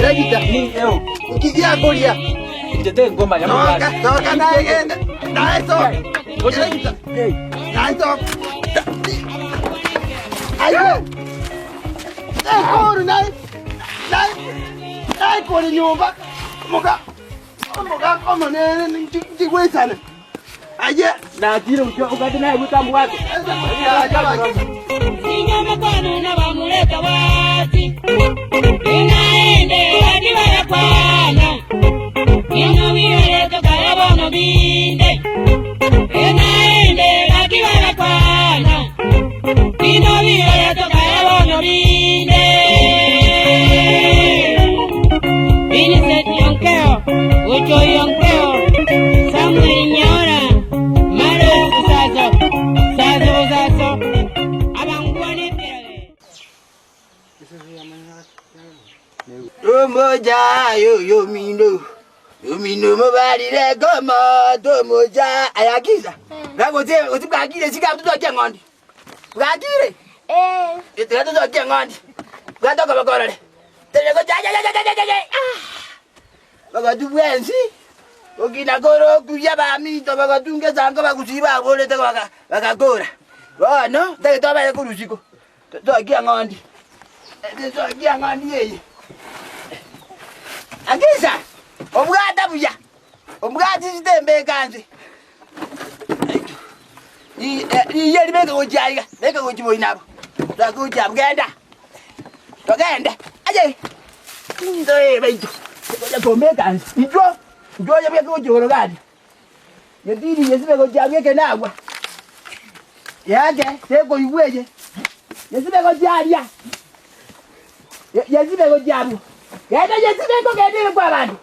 Eregita. Nki giakoria? Soka, soka naye genda. Naye soka. Eregita. Naye soka. Aye. Ekoru naye. Naye. Naye kore nyomba. Moga. Omogaka omonene ntigwesana. Aye. Nakire ogate naye bweka mbwate. Vincent Onkeo, Ochoy Onkeo, Samuel Nyaora, Maros Osaso, Saso Osaso, Abangwana Ekerage. Tomocha yoyomino yomino mobarire komo tomocha ayakiza nagote otibwakire sika tutoke ng'ondi bwakire Eh. tiga tutoke ng'ondi bwatoka bakorore tereko cha cha cha cha cha cha ah bagatu bwensi okina koro okuya baminto bagatunga esango bagusii baborete baka bagakora bono ntagete obere korwa isiko totokia ng'ondi totokia ng'ondi eye akisa obwata buya obwati chitembe ekanse Riiyo eri beka gochia aiga, beka gochia boina abwo, beka gochia abwo, genda, togende, aye, ee baito, gocha kombeka nse, inchuo, inchuo oyebeke gochia igoro iga aria, getiri gesibe gochia abwo eke nagwa, yake tekoigwa eye, gesibe gochia aria, gesibe gochia abwo, genda gesibe nkogenda ere kwa abanto.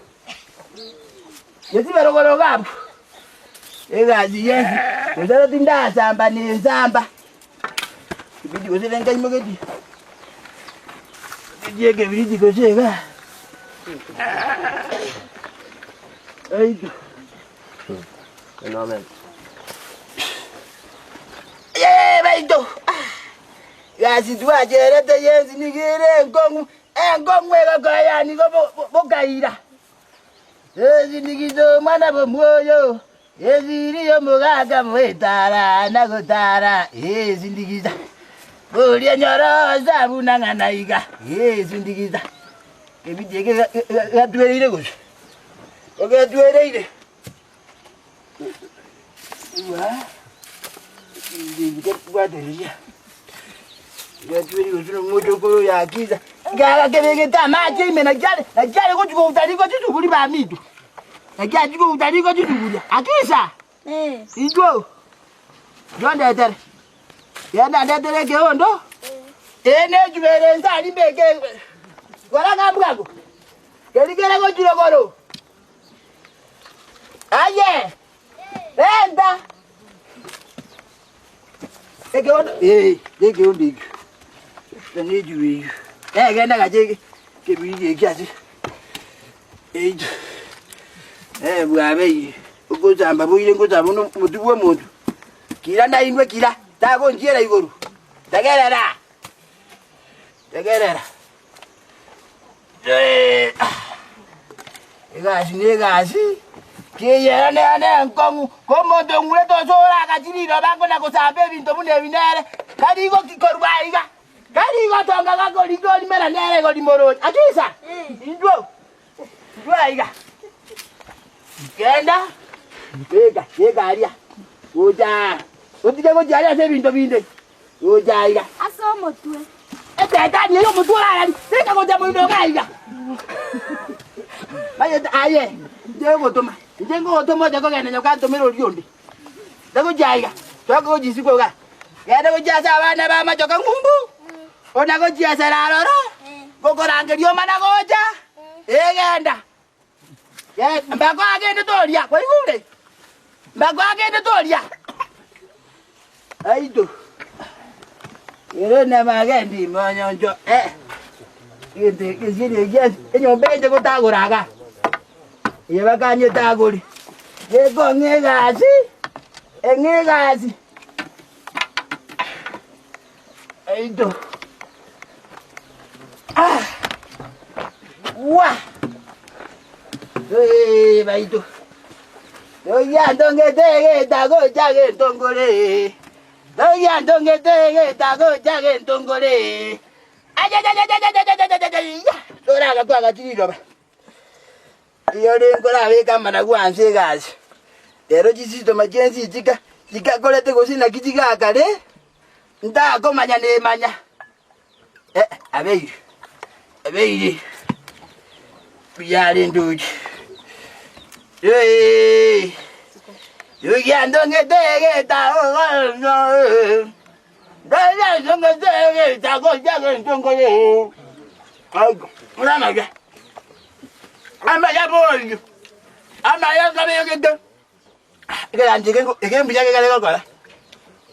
Gesibe rogoro iga abwo, egasi yensi, gose ero tindasamba nensamba, kebiriti gose ere nkaimogetie, mogetie ekebiriti gose iga, aito. Yee baito, egasi twacherete yensi nigo ere enkong'u, enkong'u egokoa yaani igo bokaira. Esindikiso omwana bw'omwoyo, esiri y'omogaka mwetara na gotara, esindikisa. Boria nyorosa buna ng'ana iga, esindikisa. Kebiti eke gatwereire gose? Ogetwereire? Igwa, bwatereria. Gatwereire gose nomochokoro oyo akisa. Gakebegete amache ime naki are naki are gochia kouta riko chisuguri baminto. Naki achia kouta riko chisuguria. Akisa! Intwe inchuo ndetere. Genda ndetere ekeondo, ee nechuba ere inse aria mbeke kora ng'a mbwango. Keria kere gochia rogoro. Aye! Renta! Ekeondo, ee, nekeondo ekio. Na nechuba eyio. Egenda gacha eke, ekebiriti ekio ase eito. Eh, bwabeire, ogosamba boire ngosamba buna omotwe bwa omonto. Kira nainwe kira, tagonchiera igoro. Tegerera! Tegerera! Egasi na egasi, keyera nere nenkong'u, ko omonto ong'urete ase oragachi riroba nkona gosamba ebinto buna ebi nere, tari goki korwa aiga, tari gotonga gakorika orimera nere igo rimoroche. Akisa, inchuo, inchuo aiga, genda, beka, beka aria, gocha aa, otige gochia aria ase ebinto binde. Gocha aiga. Ase omotwe. Esetani eye omotwe orarari, beka gocha moino iga aiga. Mayete aye, inche ngotoma, inche ngogotoma oche kogenda nyoka ntomere oria onde. Tagochia aiga, toaka gochia isiko igaa. Genda gochia ase abana ba machoka ng'umbu, ona gochia esere aroro, ngokorangeria omana gocha, ee genda. Mbako agendete oria, kwaigure? Mbako agendete oria. Aito. Ere namagendi monyoncho. Eh. Egento gesieri ekia enyomba enche gotagora iga. Eye bakanyetagori. Gekong'a egasi, eng'e egasi. Aito. Ah. Wah. Ee, baito. Togiantongete egetago kiagentongore. Togiantongete egetago kiagentongore. Ajajajajajajajajaja. Toragakwagachi riroba. Rirorio nkorabeke amaragu anse egasi. Rero chisitoma chiensi chika chikakorete gose naki chigakare, ntakomanya nemanya. Eh, abeire, abeire, buya are ndoche. Eh, yogiandongete egeta ndayandongete egeta gochagentongore. Aigo, muramaga. Amaya boyo. Amaya kabegete. Ekeranchi eke eke mbuya kegare gokora.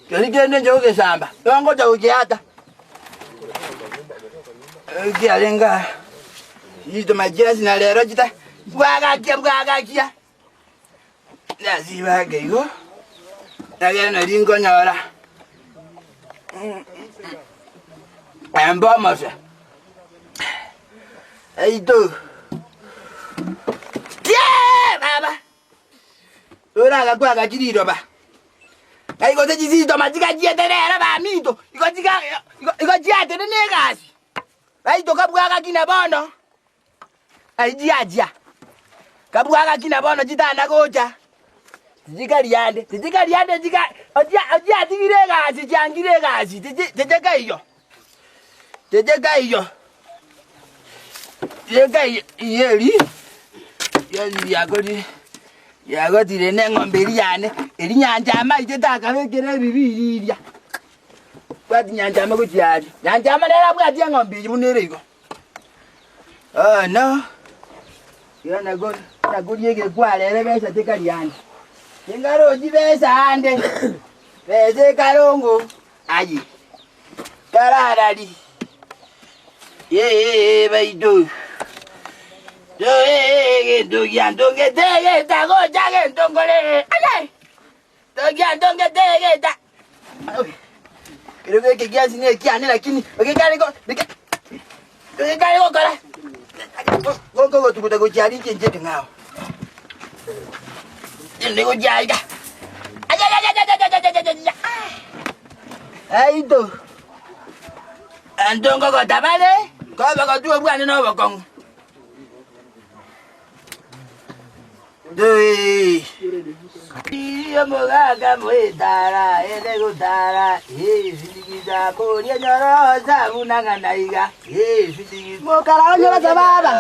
Keri kende inche gogesamba, nigo ngocha gokiata. Ekiarenge aa, chituma chiasie na rero chita bwagakia bwagakia, nasiba ake igo, nagende nari nkonyora embe omosa. Aito, tiee baba. Oragakwagachi riroba, ngai gose chisitoma chigachiete rero baminto, igo chiga igo chiatire na egasi, baito kabua gakina bono, ai chiachia, kabua gakina bono chitana gocha, tichikari ande, tichikari ande chika ochia ochiatigire egasi chiangire egasi tichi tichikaiyo, tichikaiyo, tichikaiyo iye eri, riaria riakorire. Yagotire neng'ombe eria yane, eria nyanchama aitete akabekera ebibiriria. Bwati nyanchama gochia aria. Nyanchama nere abwati eng'ombe eyio buna ere igo. Bono, igo nago nagoria egekware ere besa tekari ande. Tingarochi besa ande, besa ekarongo aye, kararari. Ee, baito. Egento giantongete egeta gocha gento nkore. Aye! To giantongete egeta. Kero geke giasi ne kiane lakini gekare go gekare gokora. Gonko gotuguta gochia aria inche inche ng'ao. Inde gochia aiga. Ayayayayayayayayaya. Aito. Abanto nkogota bare, kobogotu obwane nobokong'u. Omogaka mwetara ere gotara sindikiza koria nyorosa buna ng'ana iga sindikiza Mokara onyorosa baba.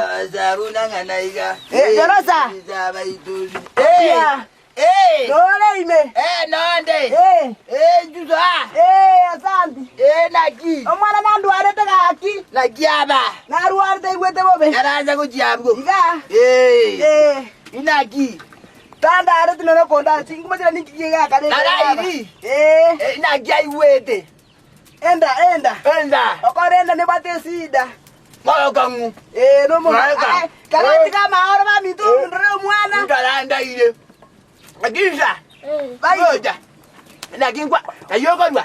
buna ng'ana iga Eh, nyorosa. sindikiza baitu Yeah. eh Nore ime. eh nonde Eh. eh njuso ah Eh, asante. eh naki Omwana nandwarete gaki. naki aba Narwarete igwete bobe. Yaraanza gochia abwo. Iga. Eh. Eh. Inaki. Tandareti nono konda chinguma chira ninki gigakare. Narairi. Eh. Eh, Inaki aigwete. Enda enda. Enda. Okore enda nebwate esida. Mokong'u. Eh, no mo. Maega. Karati kama oro baminto ndore omwana. Nkarandaire. Akisa. Bai. Gocha. Naki nkwa. Ayio okorwa.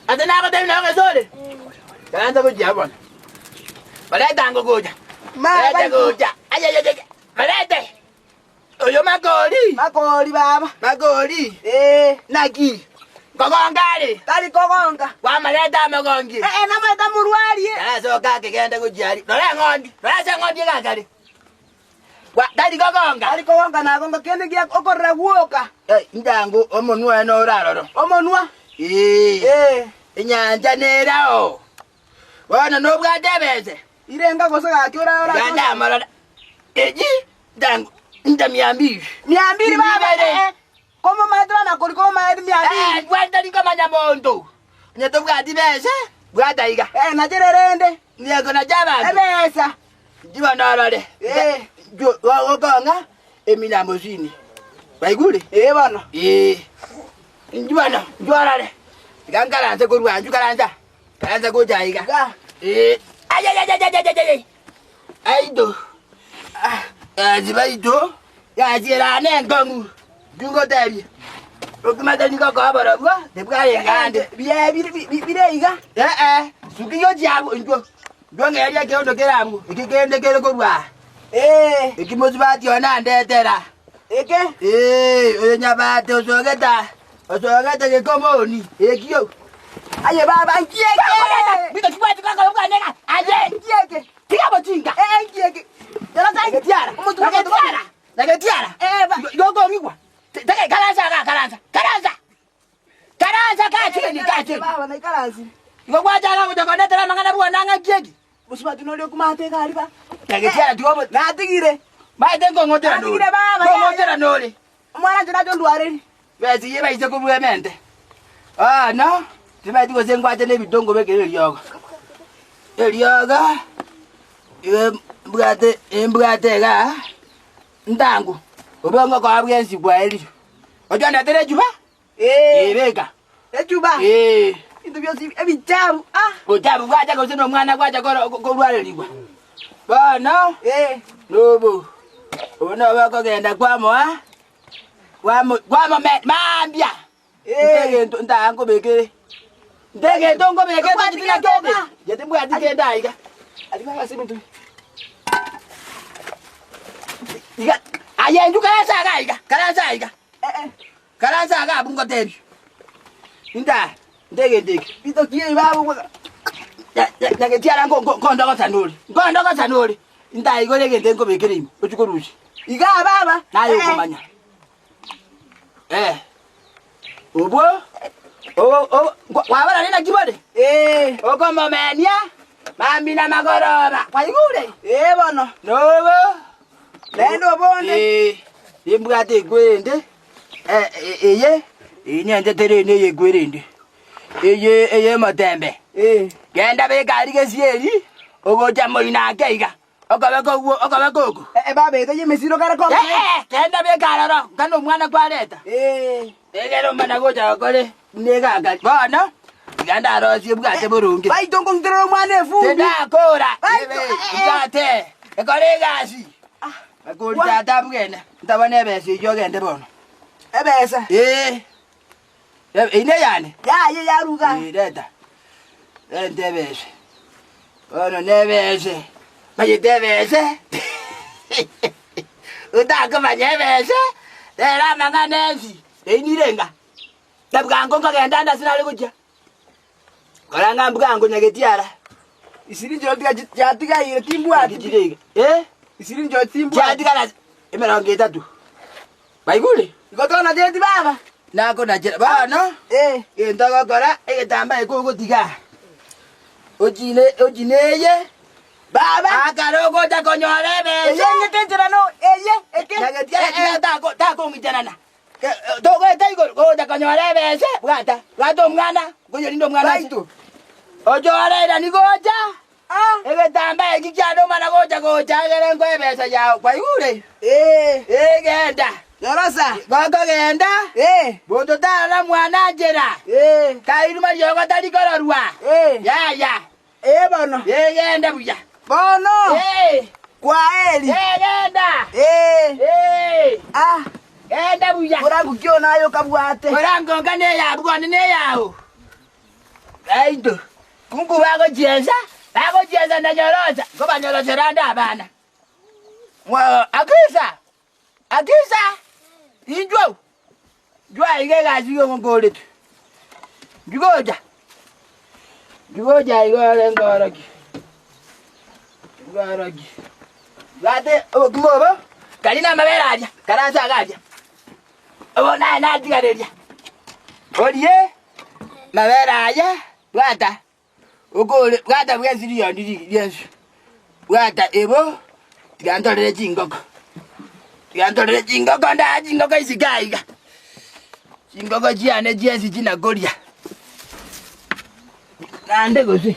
Ase nagotebi nao gesore. Karanza gochia bono. Baretango gocha. Ma Barete bai. gocha. Ayayayaya. Barete. Oyo Makori. Makori baba. Makori. Eh. Naki. Nkogonga are. Tari kogonga. Kwamareta amagongi. Eh, eh, namaeta murwarie. Tarasoka akegenda gochia aria. Rora eng'ondi. Rora ase eng'ondi egakare. Gwa- Tari kogonga. Tari kogonga nagonga kende gia okorora gwoka. Eh, njangu omonwa oye nore aroro. Omonwa. Eh, Eh. enyancha nerao. Bono nobwate ebese. Irenga gose gaki ora ora. Ganda amarora. Eji, njangu, nta mia mbili. Mia mbili baba. Mbili. Eh, eh. Komo maete bana kori komo maete mia mbili. Eh, bwatari komanya monto. Onye tobwati bese, bwata iga. Eh, nachererende. Niego na jabanto. Ebesa. Njibo norore. Eh. Gokong'a emilambo sini. Baigure? Eh bono. Eh. Njibo no, njiborore. Iga nkaranse korwa nju karansa. Karansa gocha iga. Iga. Eh. Ay ay ay ay ay ay ay. Aito. Ah, gazi baito. Gazi erane enkong'u. Njungotebie. Okimate nigo okoborobwo, tibwarenge ande. Bie bire bire iga. Eh eh, suki gochia abwo intwo. Intwo ng'eria ekeondo kere abwo, eke kende kere korwa aa. Ee. Eki mosubati one andetera. Eke? Ee, oyo nyabate osogete osogete gekomoni. Ekio. Aye baba, nki eke? Bito kibwati kakora bwanega. Aye. Nki eke? Tiga bochinga. Ee, nki eke? Nagetiara. Nagetiara. Nagetiara. Ee, ba. Yokong'igwa. Tege karansa aga karansa. Karansa. Karansa ka chini ka chini. Baba, naikaransi. Igo gwachaka gocha kondetera amang'ana bwana ng'a ki eki? Mosubati noria okomata egari ba. Nagetiara tiga obo. Natigire. Maete nkong'otera nore. Natigire baba, Nkong'otera nore. Omwana inche nache ondwareri. Besi ye baise kobua emente. Bono, timaeti gose ngwache na ebidongo bekere eriogo. Eriogo, igo mbwate mbwate igaa, ntangu, obongo koba bwensi bwaerire. Ochondetere echuba? Ee. Beka. Echuba. Ee. Ebinto bionsi ebichabu. Ah. Ochabu bwacha gose na omwana gwacha korwarerigwa. Bono, Ee. nobo, obo nobo okogenda kwamoa, kwamo kwamome mambia. Ee. Ntegento ntaa nkobekere. Ntegento nkobekere Tobwati tochitina kende kende. iga? Inche timbwati kende aiga. Aria baba ase ebinto. Iga, aye inchuo karansa iga aiga, karansa aiga. Karansa iga abwo ngotebie. Intaa, nte egento eke. Binto ki ebi baba ogosa? Nyagetiara nkondogosa nore, nkondogosa nore. Intaa igoro egento nkobekere ime, ochie korusia. Igaa baba. Naye okomanya. Eh, obwo, obo, obo, kwabarire naki bore? Ee. Okomomenia, mambia na magoroba. Kwaigure? Ee bono. Nobo. Naende obonde. Ee, nimbwate ekwerende, eye, eye nyenchete rende eye ekwerende, eye eye omotembe. Ee. Genda beka aria gesieri, ogocha moino ake iga, okobe kogwo okobe koko. Ee baba eye emesiro kare koba. Ee, genda beka aroro, nka nomwana kwareta. Ee. Egere omana gocha gokore buna egakari. Bono, tiga ndarosie bwate boronge. Baito nkong'iterera omwana efumbi. Tindakora, Baito, ebe, eh, eh. bwate, ekore egasi. Akori tata abugene, ntabone ebesa eyio ogende bono. Ebesa. Ee, eyio neyane? Yaye yaruga. Ee, reta, renta ebesa. Bono nebese, manyete ebese, otakomanya ebese, rero amang'ana ensi, eyio nire ng'a, na bwango nkogenda ande ase nare gochia, kora ng'a mbwango nyagetiara. Isiri nchero tiga chiatigaire timbwati. Chire iga, eh? Isiri nchero timbwati. Chiatigara ase emerongo etato. Baigure? Igo tonachereti baba. Nakonachera bono. Eh. Egento ogokora, egetambaa eke ogotiga ochine ochine eye, Baba. akare ogocha konyora Eye ebesa. ng'ete enchera no eye eke. Nyagetiara tiga tako takong'ichanana. Togoeta igoro gocha konyora ebese, bwata, bwata omwana, nkoyerinde omwana ase. Baito. Ochore irani gocha, Ah. egetambaa eki kiane omana gocha gocha egere nkoe ebesa yao. Kwaigure? Eh. Egenda. Nyorosa. Gokogenda, Eh. monto tarora mwana nchera, Eh. kairwe mariogo tari kororwa. Eh. Yaya, Eh bono. egende buya. Bono. Eh, Kwaheri. egenda. Eh. Eh, Ah. genda buya. Korangukia onaye okabwate. Korangonka neyabwo kone neyao. Baito, kungu bagochiesa, bagochiesa na nyorosa, nkobanyorosera ande abana. Mwa akisa, akisa, inchuo, inchuo aiga egasi iga nkokoretwe. Inchuo gocha, inchuo gocha iga ore nkorokie, nkorokie. Bwate obokima obo, kari na amabere aria, karansa iga aria. Obo naye natigareria, orie mabere aya, bwata. Okore bwata bwensi riondi ri riensi, bwata ebo, tiga ntorere chingoko, tiga ntorere chingoko ndaa chingoko isiko aiga, chingoko chiane chiensi chinakoria. Naende gose,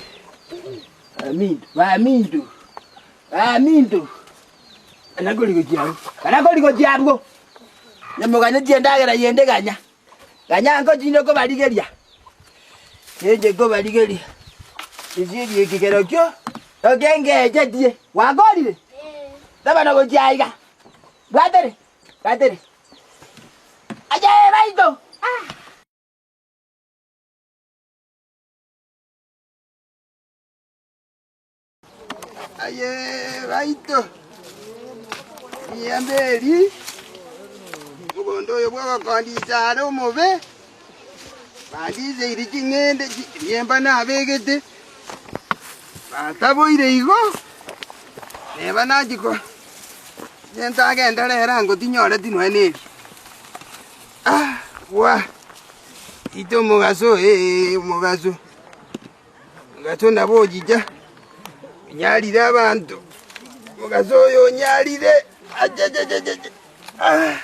baminto baminto baminto, kana kori gochia abwo, kana kori gochia abwo, nyamoganyetie endagera yende ganya. Ganya ngochinde kobarigeria, ninche nkobarigeria gesieri eke kerokio okengechetie. Gwakorire? Taba gochia aiga. Bwatere, bwatere. Aye baito! Ah! Aye baito! Riembe eri, omogondo oyo bw'ogokondisa are omobe, bandiseiri ching'ende riemba nabegete, bataboire igo, neba nachia ko nintagenda rero ango tinyoreti nonya na eri. Ah bwa, ite omogaso ee omogaso, omogaso nabo ochicha, onyarire abanto, omogaso oyo onyarire achechechecheche ah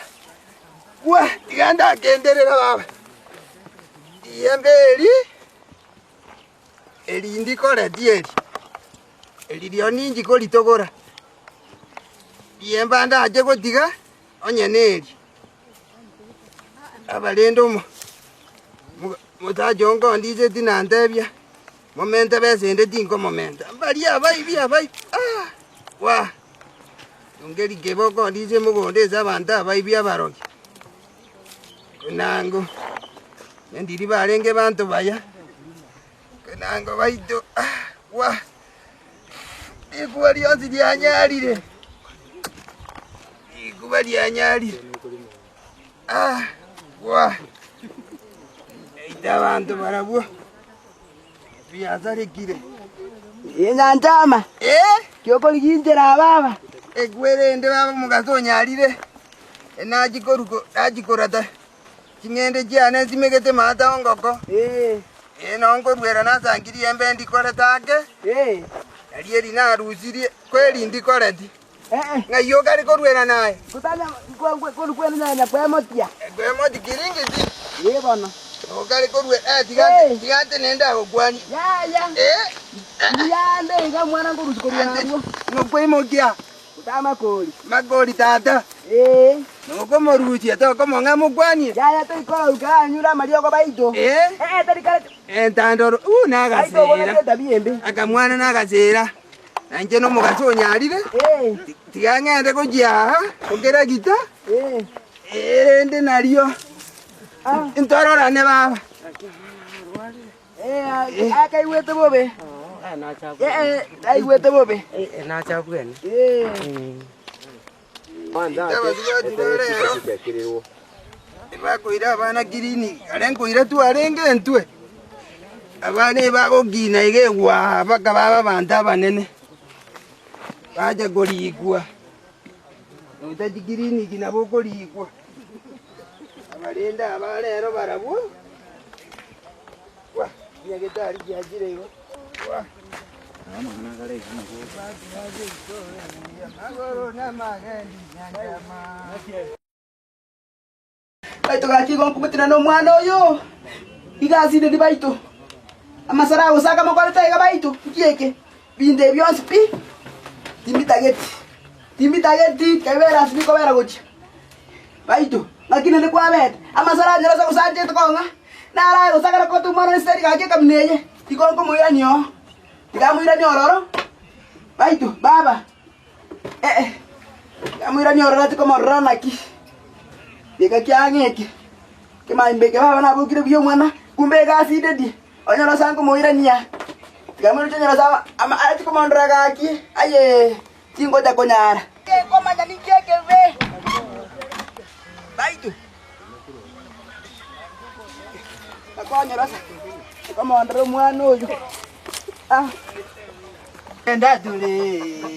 bwa, tiga ndakenderera baba, riembe eri, eri ndikoreti eri, eri rirorio ninchi koritogora, riemba ndache gotiga onye neri. Abarende omo omosacha onkondisetie nantebia, momente besa ende tinkomomenta, mbaria abaibi abaibi ah waa! Onge rikebe okondisia mogondo ase abanto abaibi abarogi. Konango, ndiri barenge banto baya, konango baito ah waa! Rikuba rionsi rianyarire, rikuba rianyarire, ah gwa! Naende abanto barabwo biasarekire. Nyanchama, Eh, kiokorigia inchera baba. ekwerende baba omogaso onyarire, nachia koruko nachia korata ching'ende chiane nsimegete maata ongoko. Eh, Ee, nao nkoruera nasangirie embe ndikorete ake, eh, nario eri narusirie, ko eri ndikoreti. eh, eh. Ng'ai okare koruera naye? Gotanya kwenu nyanya kwemotia. Ekwemoti kiringiti, Eh bono. okare koruera, eh, tiga Eh. tiga ntene ndagokwanie. Yaya. Eh, Mbuya nde iga mwana nkorusia korwa abwo. nokweimokia Makori. Makori tata. Ee. Nokomorusia tokomong'a mokwanie. Yaya toikororuka anyure amariogo baito. Ee. Ee tari kare. Entandoro uu Baito obona nagasera. etabi embe. Akamwana nagasera. Nainche nomogaso onyarire. Ee. Tiga ng'ende gochia aa okeragita. Ee. Erende nario. Ah. Ntororane baba. Ee akaigwete bobe. Ee aigwete bobe. Ee. Bakoira abana kiriniki, kare nkoira twarenge intwe, abana ebagokina iga egwaha mpaka babe abanto abanene, bacha korikwa, notachi kiriniki nabo okorikwa, abarende aba rero barabwo. Nyagetari giachire igo. Baito gaki igo nkomotina nomwana oyo, iga asineti baito, amasaro agosaka mokorete iga baito, nki eke? Binto ebi bionsi pi, timbitageti, timbitageti, kaibere ase bikobera gochia. Baito, ng'aki naende kwabete, amasaro anyore ase ogosanchete kong'a, narae gosakera kote omwana one Israeli gaki ekamina eye, igo nkomoirania oo, tigamoirania ororo, baito, baba, eh-eh, tigamoirania ororo ati komorora naki, geka kiang'e eke, kemambia eke baba nabokire buya omwana, kumbe iga asideti, onyore ase nkomoirania, tigamoiroche onyore ase ama achi komondora gaki, ayee. Tingocha konyara. Komanya ninki ekebe baito. Nakonyora ase komondora omwana oyo. Ah. Ogenda tore,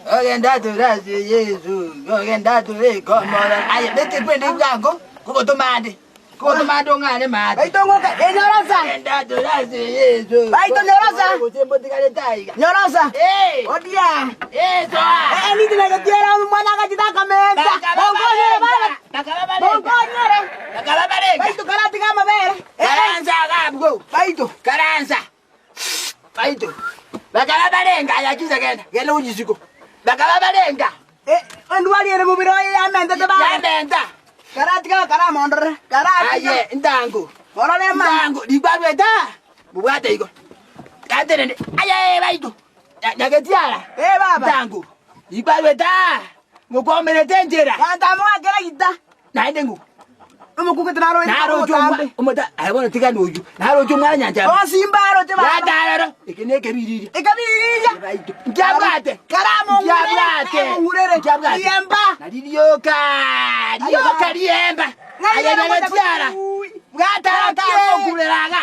ogenda tore ase Yesu, ogenda tore komora. Aye, beke kwende bwango, kogotoma ande. Kogotoma ande ong'ane maate. Baito ng'oka, eh, nyorosa. Ogenda tore ase Yesu. Baito nyorosa. Gose mbotigarete aiga. Nyorosa. Eh. Odia. Eh, soa. Eh, niti nagetiera omwana agachita akamenta. Bonkonyere baba. Bonkonyere. Bakaba barenga. Baito karatiga amabere. Eh, eh. Karansa agabwo. Baito. Karansa. Baito. Bakaba barenga aya kiza genda. Genda ujisiko. Bakaba barenga. Eh, endwari ere mobere oye yamentete baba. Yamenta. Karatiga karamondore. Karatiga. Aye, ndango. Orore ma. Ndango ligwarweta. Mubwate igo. Katerende. Aye baito. Nyagetiara. Eh, baba. Ndango. Ligwarweta. Mukomerete enchera. Ganta mwakera gita. Naende ng'u. Omokungu tinaroche Naroche omotambe. omwa. Omota. Aye bono tigana oyio. Naroche omwana nyanchama. Osimba aroche baba. Yataroro. Eke nekebiriria. Ekebiriria. Baito. Nkiabwate. Karamong'urere. Nkiabwate. Nkiabwate. Riemba. Nari rioka. Rioka riemba. Aye nyagetiara. Bwatara tagokurera iga.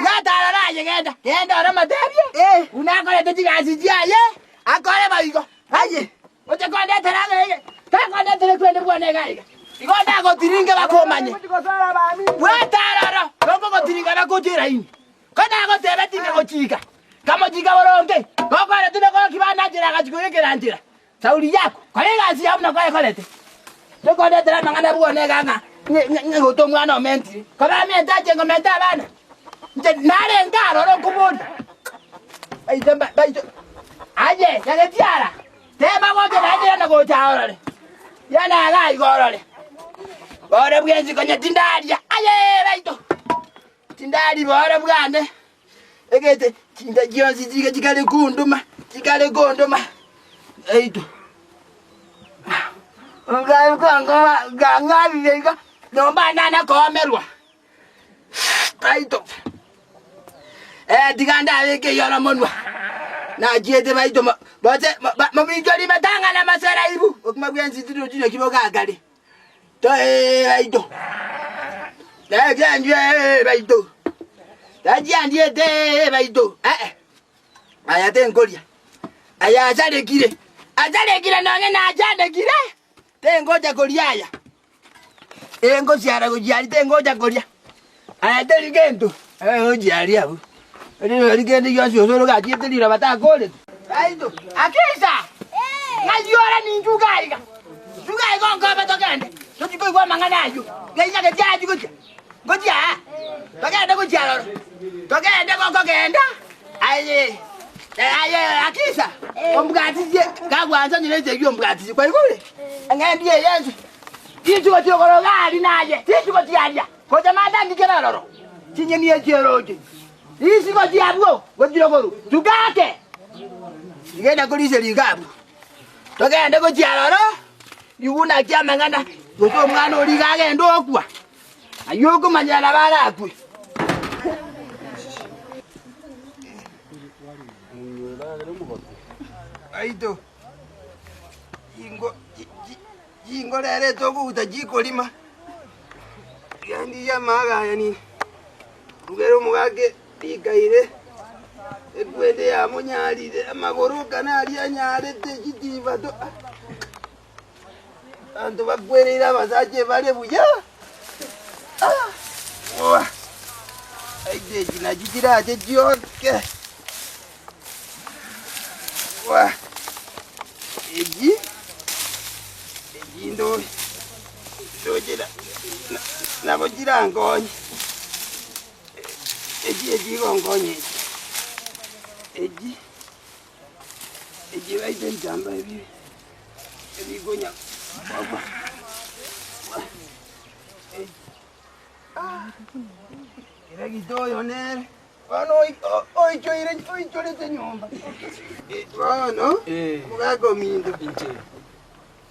Bwatara raye genda. Genda ore motebie. Eh. Buna akorete chigasi chiaye. Akore boigo. Aye. Oche kondetera iga iga. Takondetera ekwende bwane iga iga. Igo ndagotiringe bakomanye. Bwatara oro. Nokogotiringa bakoche eraini. Ko nagoteba tingagochika, nkamochika boronge, gokorete nokoorokia bananchera agachia koyekera nchera. Sauli yako, kora egasi yao buna kwayekorete. Tokondetera amang'ana bwone iga ng'a ng'a gote omwana omentire. Koba amente ache ngomenta abana. Inche narenge aroro nkoboria. Baito mba baito aye nyagetiara, tema gocha naende yana gocha orore. Yana iga iga orore. Ore bwensi konya tindaria, aye baito. Tindari booro bwane, egete chinda chionsi chiga chikare kondoma, chikare kondoma. Aito. Ngang'arire iga, nyomba nana koomerwa. Aito. Eh, tiga ndabeke eyoro monwa. Nachiete baito boche mominchori batang'ana masera ibu. Obokima bwensi tirochi naki bogakare. Baito, baito, tachiandiete baito, aya tenkoria, aya asarekire, asarekire nonye nachandekire, tengocha koria aya, engosiara gochia aria tengocha koria, aya teri gento, gochia aria abwo, teri kende gionsi gose orogachiete riroba takoreti. Baito, akisa! Ng'ai ore ninchu iga aiga? Inchu iga aiga onkobe togende, tochie koigwa amang'ana ayio. Ng'ai nyageti achie gochia? Ngochia aa? Togende gochia aroro. Togende gokogenda, aye aye akisa, ombwatisie, gagwancha onye esegi ombwatisie, kwaigure? Eng'endi eye ense, chinchugo chi'ogoro iga aria naye, chinchugo chiaria, gocha matangikere aroro, chinyeni echi eroche. Risigo chiabwo gochia igoro, tugake, tigenda korisia rikabu, togende gochia aroro, ribu naki amang'ana, gose omwana oria iga agende okwa, ayio okomanyera nabo arakwe. Aito, chingo chingo rero etokoguta chikorima, tiga ndigie amaga aya nini. Rugere omogaka rikaire, ekwende yamonyarire, amagoro okana aria anyarete chitibato. Abanto bakwereire abasacha ebare buya. Ah! Aite echi nachi chirache chioke. Echi, echi ndo ndoche nabo chirankonye, echi echigonkonya echi, echi, echi baite ebitambaa ebi ebikonya koba. Kera oyo nere. Bono oichoire oichorete nyomba. Bono omogaka ominto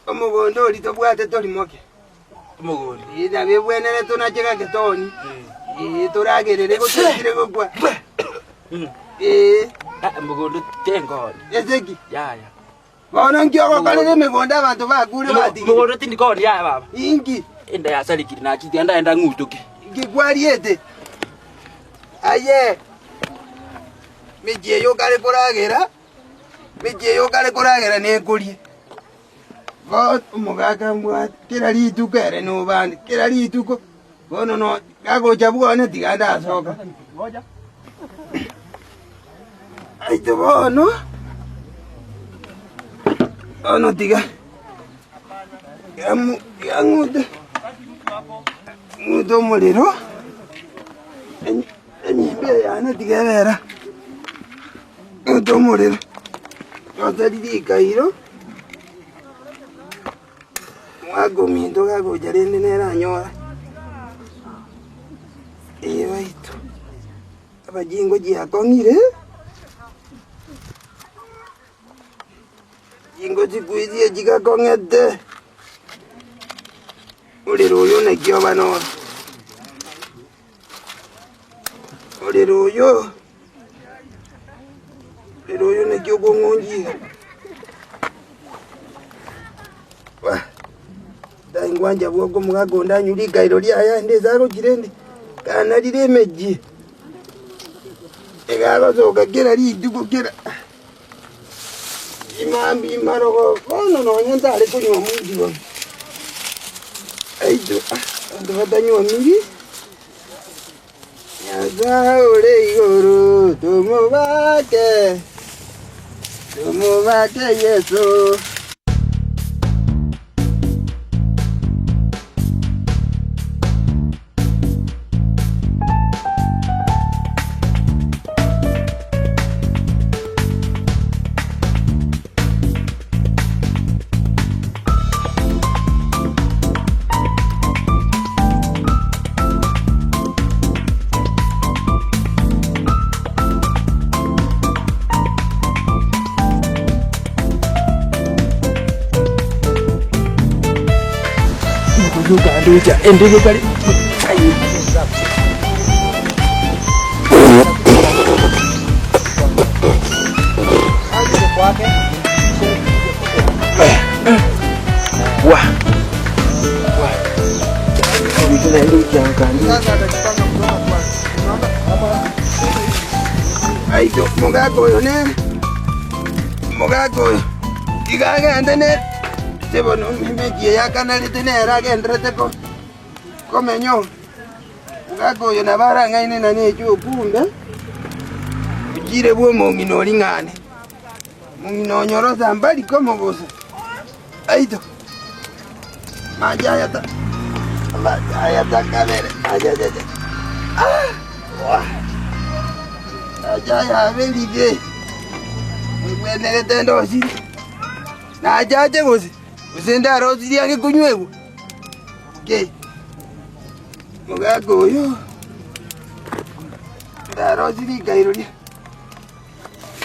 omogondo oria tobwate tori moke. Omogondo. Ee nabo ebwenerete tonache gake toni. Ee toragerere gotwekire gokwa. Ee. Omogondo tenkoni. Ase ki? Yaya. Bono nki ogokorera emegondo abanto bakure batigire? Mogondo tindi koni yaya baba. Inki? Enda yasarikire nachiti ndaenda ng'utoke. Inki kwariete? Aye, mechie eye okare koragera, mechie eye okare koragera nekorie. Bono omogaka mbwate kera rituko ere nobande, kera rituko, bono no gagocha bwane tiga ndasoka. Aito bono, bono tiga, tiga mu tiga ng'ute, ng'ute omorero, enyimbo eye yane tiga ebera, ng'ute omorero, notari rikairo, omwaka ominto gagocha rende nere anyore, ee baito. Abajingo chiakong'ire, chingo chikwisie chigakong'ete, orere oyo naki oba noro, orere oyo. Rero oyo naki okong'onchia iga? Wah, tai ngwancha bwoka omogaka onde anywe rikairo riaye aende ase agochia rende, kana rire emechie, iga agosoka kera rituko kera Imambia imarogo bono nonya ntare konywa omoiti bono. Aito abanto batanywomiri, Nyasae ore igoro tomobake, tomobake Yeso. Ogocha endege kare. Wa. Wa. Aito omogaka oyo nere, omogaka oyo iga agende nere, inche bono emechie eye akanarete nere agenderete ko. Komenya oo, omogaka oyo nabo arang'aine na neche okumbe, ochire bwa omong'ina oria ng'ane. Omong'ina onyore osamba rikomo bosa. Aito, amache aya ta, amache aya takabere, achachacha, ah, wah, amache aya aberire, ebwenerete ndosire, nachache gose, gose ndarosirie ange konywegwa. Ki? Omogaka oyo ndarosie rikairo ria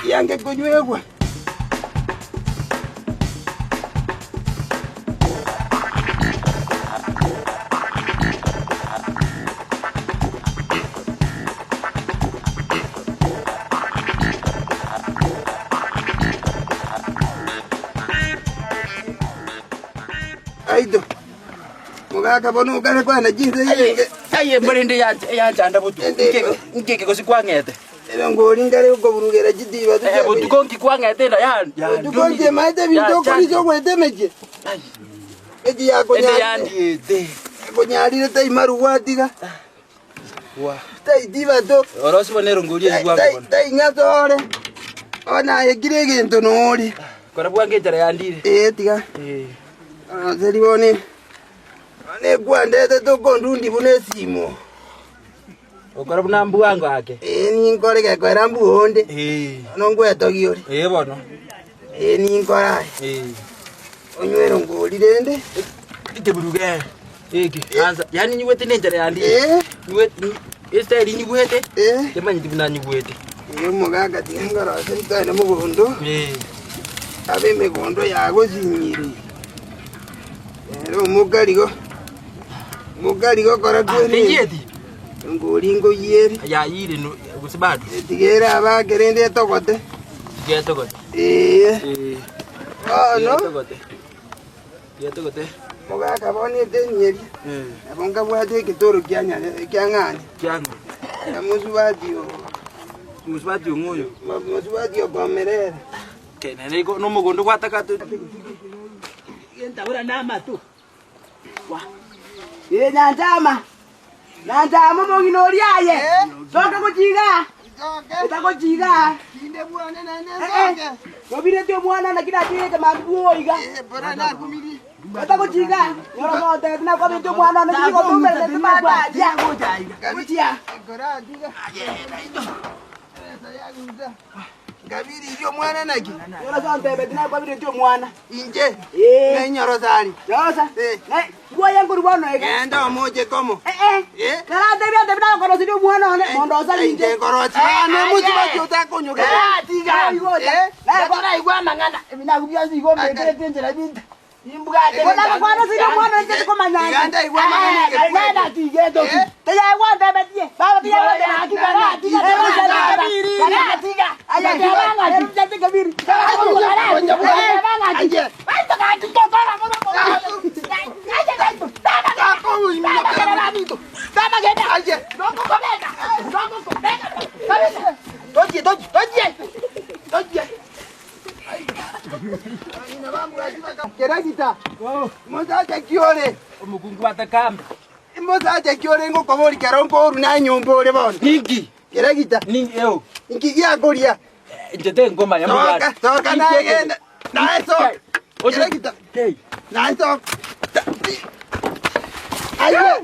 riange konywegwa. Aito. Mogaka bono okare kwana chinsa irenge. Aye mborende yanchanda botuko. Nkeke gose kwang'ete. Erongo ori nkare gokoburugera chitiba Eh, botuko nki kwang'ete enda ya Botuko nki emaete ebinto okorisia ogwete emechie. Emechie Ende yandiete. yakonyarire taimaru gwatiga. Taitiba to. Orosi bono erongo ori eywo bwango bono. Taing'asa ore. Bono aye kera egento nore. Kora bwango enchara yandire. Ee tiga. Eh. Aroseri bono bono ekwandetete okondundi buna esimo. Okora buna mbwango ake. Ee ninkore gekoera mbuya onde. Eh. Bono ngwetogia ore. Ee bono. Ee ninkore aye. Eh. Onywe erongo ori rende. Ekeburuge eke ansa yaani nyigwete na enchara yandire. Ee. Nyigwete estyle nyigwete Ee. timanyeti buna nyigwete. Ee omogaka tiga ngoroseri twende mogondo. Eh. Abe emegondo yagosinyire. Ere omokarigo, omokarigo kora Ah, kwene. teyieti? Engori ngoyiere. Yayire no gose bado? Tiga ere abake rende etogote. Tiga etogote. Ee. Eh. Bono. Etogote. Tiga etogote. Mogaka bono etenyeria. Eh. Nabo nkabwate egetoro kia nyare kia ng'ani. Kia ng'o? Na mosubati oo. Mosubati ong'o oyo? Mosubati okomerere. Nere igo nomogondo gwatakate. Entabura namato. Wa. Ee nyanchama. Nyanchama omong'ina oria aye. Soka gochiga. Etagochiga. Tinde bwane naende Eh, eh. Nobireti omwana naki nachirete mambia bwoiga. Etagochiga. Nyora gotebia nakwabete omwana one tiri gotumberete timataria. Gochia. Nkabiririe omwana naki? Nyorosa ontebeti nakwabiretie omwana. Inche? Ee. Ng'ai nyorosa aria? Nyorosa. Eh. Ng'ai, ngwoye nkorwa bono iga. Genda omoche komo. Eh, eh. Eh. Karatebia ntebi nakorosirie omwana one, mondo osari inche. Inche nkorosia bana, mosubati otakonyokera. Tiga. Igo ocha. Eh. Naigwa amang'ana, ebi naku bionsi igo ombekerete enchera binto. Imbwate. Kona kwana siri omwana oche tikomanya Iga nche. ndaigwa amang'ana Eh, egekwete. tiga Eh? Tiyagwantebetie. Baba tiyagwantebetie. Keragita. Mosacha kiore. Omokungu atakamba. Mosacha kiore ngokobori kero nkoru na nyomba ore bono. Ninki? Keragita. Ninki eo? Inki giakoria? Nchete ngoma ya Soka, soka nagenda. Nae soka. Keragita. Kei. Nae soka. Aye.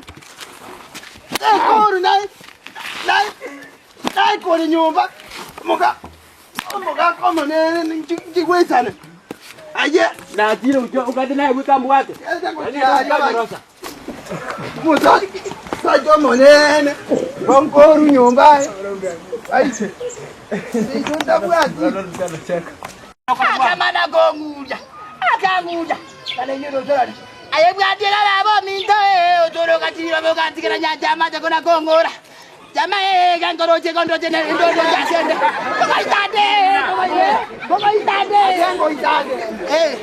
Nkoru nae. Nae. Nae kore nyomba. Moga. Omoga komonene nchigwesana. Aye. Na tiro ukate naye gwikambwate. Musacha omonene bonkoru nyomba aise ndabwati Akamana konguja. Akanguja. Aye bwatira babo minto eh otoro kachiro bokantikira nyanja maje kona kongora. Jama eh kankoroche kondoche ne ndodo jasende. Kokoitande. Kokoitande. ngoitande Eh.